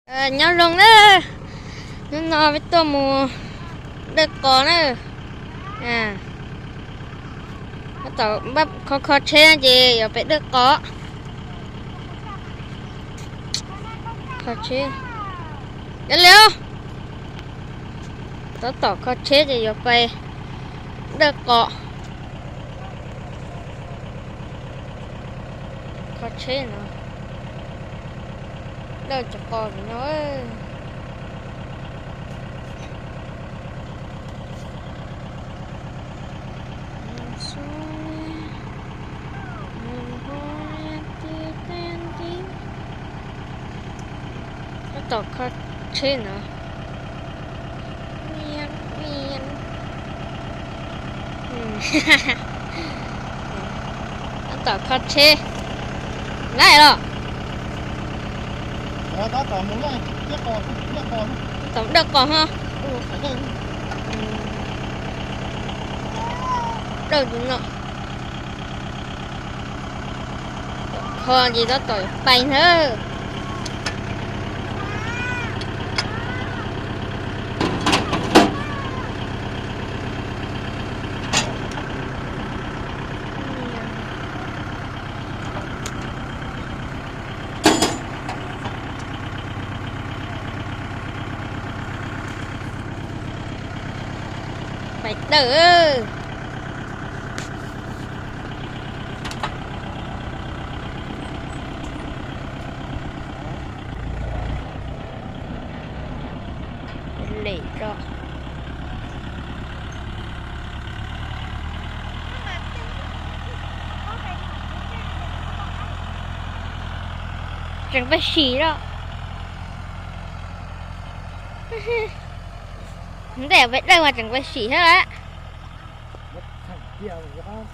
Nyob zoo na, hnub no peb tuaj mus dawj qos na. Tab tom kho kho tsheb ces yuav pais dawj qos. Kho tsheb, cia li, tab tom kho tsheb ces yuav pais dawj qos. Kho tsheb no, dawj cov qos no. Tab tom kho tsheb no. Tab tom kho tsheb lawm los. Tom dawj qos ho. Dawj tus no. Kho ces tab tom pais ntag. Pais dawj. Lem tso. Tseem pais sim lawm. Ntej pais dawj mas tseem pais sim thiab lawm.